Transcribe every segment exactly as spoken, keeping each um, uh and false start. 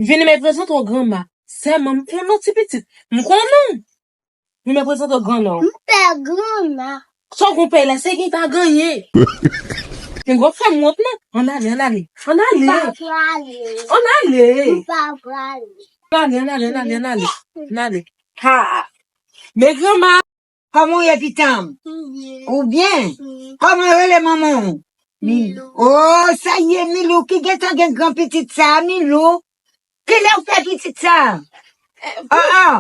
Vini men prezante w granma. Sèlman m konnen w ti pitit. M konnen w. Vini men prezante w granma. M pè granma. Sa w konpè la, se ki ta genyen. Gen gwo fè m wont non. Ann ale, ann ale. Ann ale. M pa prale. Ann ale. M pa prale. Ann ale, ann ale, ann ale, ann ale. Ann ale. Ha. Men granma. Kòman w ye pitanm? Ou byen? Kòman yo rele manman w? Milou. Oh, sa ye Milou ki gentan gen gran pitit sa, Milou. Kilè w fè pitit sa? Ah, ah.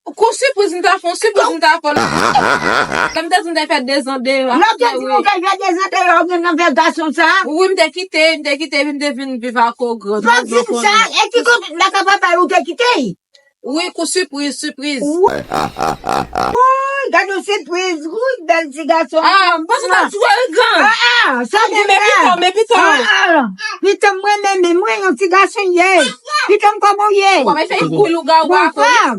Kou sipriz m ta fè, yon sipriz m ta fè. Lè m te di m te fè dezan deyò. Lè w te di m w te fè dezan deyò, ou gentan fè gason sa? Wi, m te kite, m te kite, epi m te vin viv ak Ogre. Pa di m sa, e ki kote lakay papa l ou te kite? Wi, kou sipriz, sipriz. Woy, gade yon sipriz. Woy, bèl ti gason. Ah, m panse w t ap di w gran. Ah, ah, sa menm la. Men pitanm, men pitanm. Ah, ah. Pitanm mwen menm, men mwen yon ti gason ye. Pitanm kòman w ye? W ap fè kou lougawou a. Bonswa.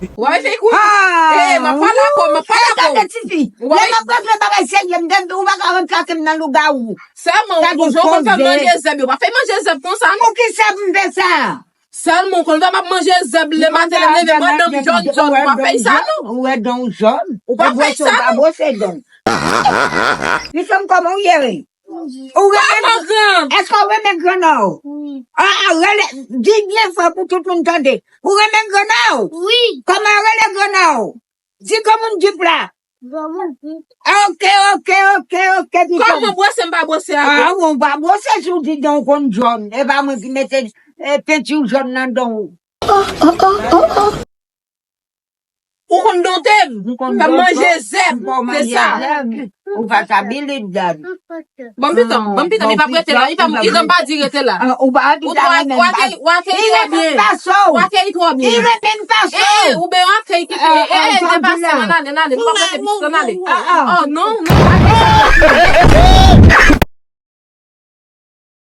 W ap fè kou. Ah. Eh, m ap pale ak ou, m ap pale ak ou. Tande tifi. Lè m ap regle bagay serye, m te, ou pa ka rann trake m nan lougawou. Sèlman, ou jan w konn fè m manje zèb yo. W ap fè manje zèb konsa, non? Poukisa pou m fè sa? Sèlman w konn fè m ap manje zèb lematen lè m leve, m wè dan m jòn jòn, ou pa fè sa non. Ou wè dan w jòn. Ou pa fè sa non. Pitanm kòman w ye? Ou renmen, èske w renmen granma w? Ah, ah, rele, di byen fò pou tout moun tande. Ou renmen granma w? Wi. Kòman w rele granma w? Di granmoun Jip la. Granmoun Jip. Ok, ok, ok, ok, pitanm. Kòman bwose m pa bwose avè w? Ah, ou pa bwose si w di dan w konn jòn. E pa mwen ki mete, eh, penti w jòn nan dan w. Ou konn donte m. Fè m manje zèb, se sa. Ou pa t abilit dan. Ban m pitanm, ban m pitanm, li p ap rete la. Li p ap, li p ap di rete la. Ou pa di sa menm. Ou akeyi twò byen. Ou akeyi twò byen. Li renmen faso. Eh, ou byen akeyi ki fè. Eh, eh, depase, ann ale, ann ale. Nou p ap rete plis, ann ale. Oh, non, non, pa di sa.